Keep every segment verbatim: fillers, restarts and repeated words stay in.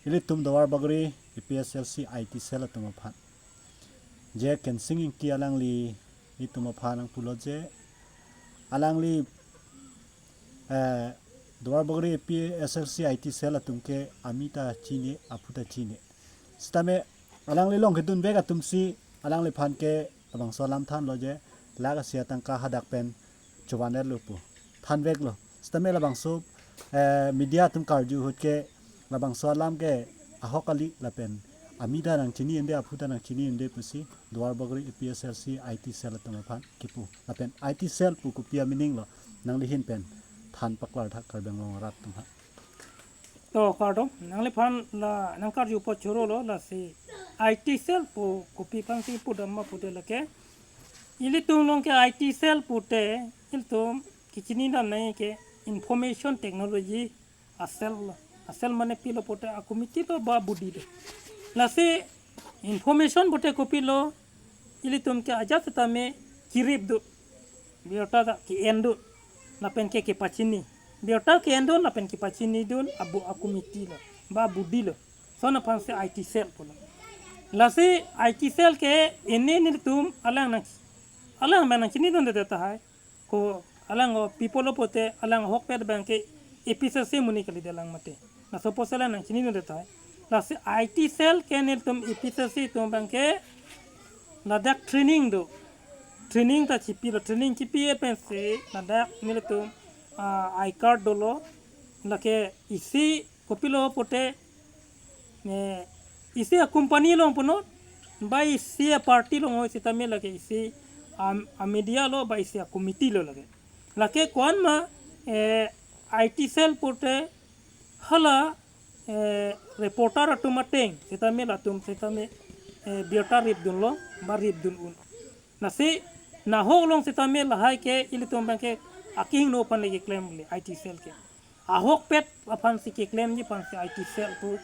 Ilitum Duar Bagori A P S L C I T cell atum aphan, je Kensing Ingti alangli itum aphan nangpulo je, alangli, eh, Duar Bagori A P S L C I T cell atum ke ami ta chini, aphu ta chini. Sitame alangli long kedun bek atum si alangliphan ke labangso alam thanlo je, lakh isi atangka hadak pen chovan-etlo pu thanveklo. Sitame labangso, eh, media atum karju ahut ke labangso alam ke ahok kali lapen ami ta nangchini un-e, aphu ta nangchini un-e pusi Duar Bagori A P S L C I T cell atum aphan kipu. Lapen I T cell pu kopi a-meaning lo, nangli ahin pen than paklar tha Karbi Anglong arat atum aphan. To kardom, nangliphan la nangkarju apot chorolo, lasi I T cell pu kopi aphansi pudam ma pute lake, ilitum along ke I T cell pute ilitum kachini damnei ke information technology a-cell lo. A-cell mane pilo pute a-committee lo ba body lo. Lasi information pute kopilo, ilitum ke ajat sitame kirip dun, birta ta ke-en dun, lapen ke kepachini. Birta ke-en dun lapen kepachini dun abu a-committee lo ba body lo. Lason aphansi I T cell pulo. Lasi I T cell ke ini nelitum alang nang, alang ma nangchini dunde tahai. Ko alang o people lo pute alang ahokpet abang ke A P S S C amonit kali de alang mate. Laso apotsi alang nangchini dunde tahai. Lasi I T cell ke nelitum A P S S C atum abang ke ladak training do. Training ta chipilo, training chipi pensi ladak nelitum, ah, I card dolo. Lake isi kopilo pute, eh, isi a-company along punon, ba isi a-party along o sitame lake isi a, a-media lo ba isi a-committee lo lake. Lake ko-an ma, eh, I T cell pute hala, eh, reporter atum ateng sitame latum sitame, eh, birta rip dunlo ba rip dun un. Lasi nahok along sitame lahai ke ilitum abang ke akehingno aphan le keklem le I T cell ke. Ahokpet aphansi keklemji aphansi I T cell pu,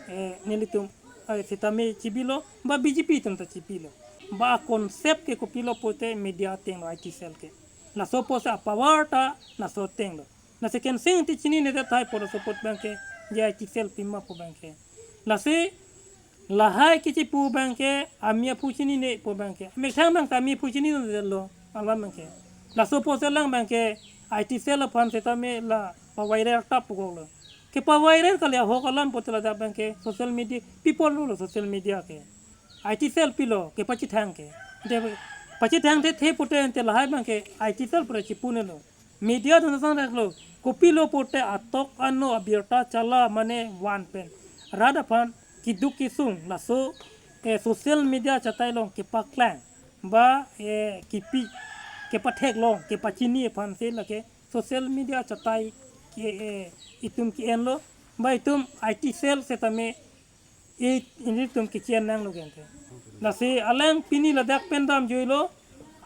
eh, nelitum, eh, sitame chibilo, ba B J P atum ta chibilo. Ba concept ke kopilo pute media ateng lo I T cell ke. Laso apotsi a-power ta laso ateng lo. Lasi Kensing Ingti chinine tahai pu laso apot abang ke, je I T cell pima pu abang ke. Lasi lahai kechipu abang ke, ami aphu chinine pu abang ke. Methang abang ta ami aphu chini dunde lo, alam abang ke. Laso apotsi alang abang ke, I T cell aphan sitame la pa-viral tap pukok lo. Kepa-viral kali ahok alam pute ladak abang ke, social media, people lo, lo social media ke. I T cell pilo, kepachethang ke. De, pachethang thethe pute ante lahai abang ke, I T cell pura chipunelo. Media atum ta sang dak lo, kopilo pute atok ano abirta chala mane van pen rat aphan keduk kesung laso, eh, social media achatai along kepaklang ba, eh, kepi, kepatheklong, kepachini aphansi lake social media achatai ke, eh, itum ke-en lo ba itum I T cell sitame i, ilitum kechi-en nanglo ke ante. Lasi alang pini ladak pen damjuilo,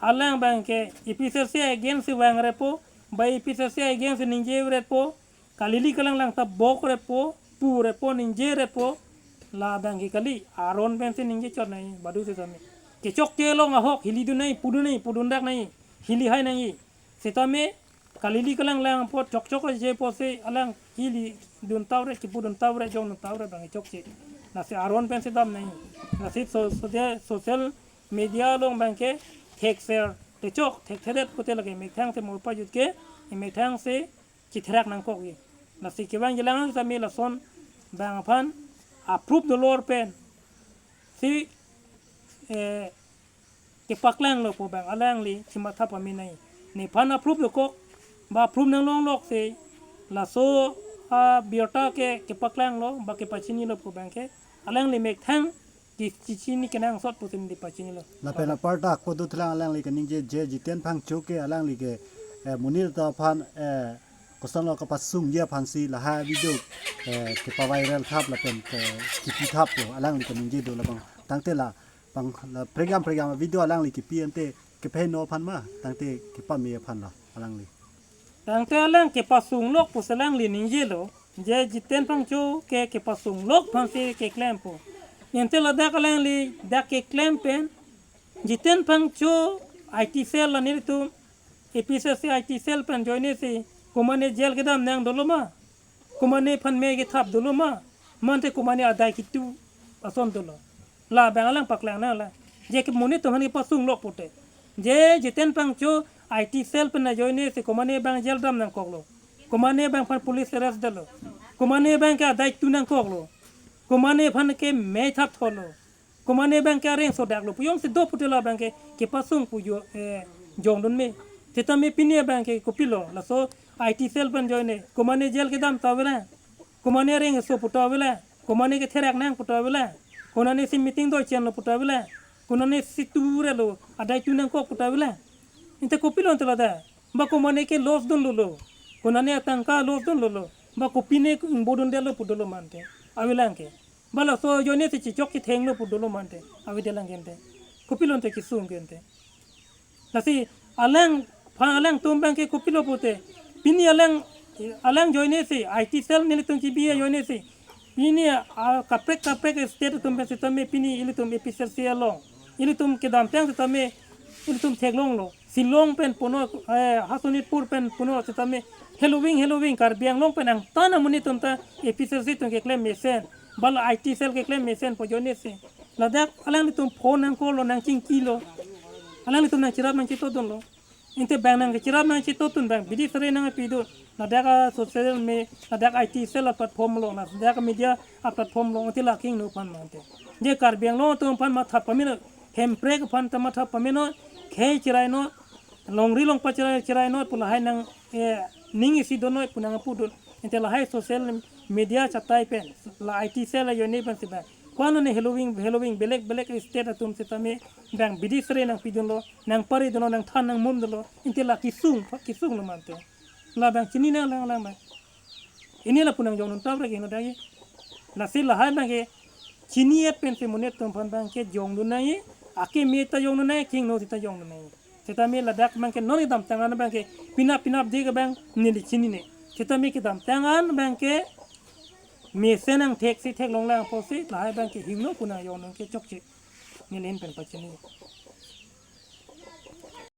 alang abang ke A P S S C against vang repo, ba A P S S C against ningje repo, kalili kalang lang ta bok repo, pu repo, ningje repo, la abang ke kali, aron pensi ningje chot nangji, badu sitame. Kechokche along ahok, hili dun nangji, pudun nangji, pudun dak nangji, hili hai nangji. Sitame, kalili kalang lang apot chokchok je apotsi alang hili dun tau re, kipu dun tau re, jong dun tau re abang chokche. Lasi aron pensi dam nangji. Lasi so, so je social media along abang ke thekser, techok, thekthedet pute lake methang si mur pajut ke, methang si chitherak nangkokji. Lasi kevang jilang sitame lason abang aphan a-proof dolor pensi, eh, kepaklanglo pu abang alangli chimatha pame nangji. Nephan a-proof dokok, ba a-proof nanglonglok si, laso abirta ke kepaklanglo, ba kepachinilo pu abang ke, alangli methang ke chichini kenangsot pusi neli pachinilo. Lapen aparta ako dothulang alangli kaningje je Jiten Phangcho ke alangli ke, eh, monit atum aphan, eh, kosonlo kapasungji aphansi lahai video, eh, kepa-viral thap lapen ke kipi thap lo alangli kaningje do labang. Tangte la bang la pregam pregam video alangli kipi ante kepaheno aphan ma, tangte kepame aphan lo alangli. Tangte alang kepasunglok pusi alangli ningjelo, je Jiten Phangcho ke kepasunglok aphansi keklempo. Ante ladak alangli dak keklem pen, Jiten Phangcho I T cell la nelitum A P S S C I T cell pen join si, komane jail kedam nang dolo ma, komane aphan me kethap dolo ma, Mante komane adai kitu ason dolo. Labang alang paklang nanglang. Je ke monit atum aphan kepasung lok pute. Je Jiten Phangcho I T cell pen ajoine si komane abang jail dam nangkoklo. Komane abang aphan police arrest detlo. Komane abang ke adai tu nangkoklo. Komane aphan ke mei thap thotlo. Komane abang ke areng sodak lo. Pu jongsi do pute labang ke kepasung pu jo, eh, jongdun me. Sitame pini abang ke kopilo. Laso I T cell pen ajoine. Komane jail kedam ta avelang. Komane areng so pu ta avelang. Komane ke therak nang pu ta avelang. Konane si meeting doi chenlo pu ta avelang. Konane si ture lo. Adai tu nangkok pu ta avelang. Inte kopilo ante ladak. Ba komane ke loss dunlo lo. Konane atangka loss dunlo lo. Ba kopine ingbodun detlo pu dolo mante. Avelang ke. Ba laso ajoine si chechok chethenglo pu dolo mante. Avedelang ke ante. Kopilo ante kesung ke ante. Lasi alang pha alangtum abang ke kopilo pute. Pini alang, alang ajoine si, I T cell nelitum chibi ajoine si. Pini a kaprek kaprek state atum pen sitame pini ilitum A P C C along. Ilitum kedamtang sitame ilitum theklonglo. Shillong pen puno, eh, Hasonitpur pen puno sitame heloving heloving Karbi Anglong pen angtan amonit atum ta A P C C atum keklem mesen. Ba la I T cell keklem mesen pu ajoine si. Ladak alanglitum phone nangkoklo nangchingkilo. Alanglitum nangcherap nangchetodunlo. Inte abang nangcherap nangchetodun abang bidi sere nangpidun. Ladak a social me, ladak I T cell a platform along, ladak media a platform along, inte la kingno aphan mante. Je Karbi Anglong atum aphan matha pameno, Hemprek aphan ta matha pameno, khei cherai no, longri longpat cherai cherai no, pu lahai nang, eh, ning isi do noi pu nangpudun. Inte lahai social media chatai pen, la I T cell ajoine pen si abang. Ko-an ne heloving, heloving, belek belek state atum sitame abang bidi sere nangpidunlo, nangparidunlo, nangthan nangmumdunlo, inte la kesung, kesunglo mante. Labang chini nanglang lang abang. Pini lapu nangjongdun ta rek heno dagi. Lasi lahai abang ke chini-et pensi monit atum aphan abang ke jongdun nangji, akeme ta jongdun nangji, kingno sita jongdun nangji. Sitame ladak abang ke non kedamtang an abang ke penap penap dei ke abang neli chinine. Sitame kedamtang an abang ke mesen angthek si theklonglang apotsi lahai abang ke hingno pu nangjongdun ke chokche. Neli ahin pen pachini.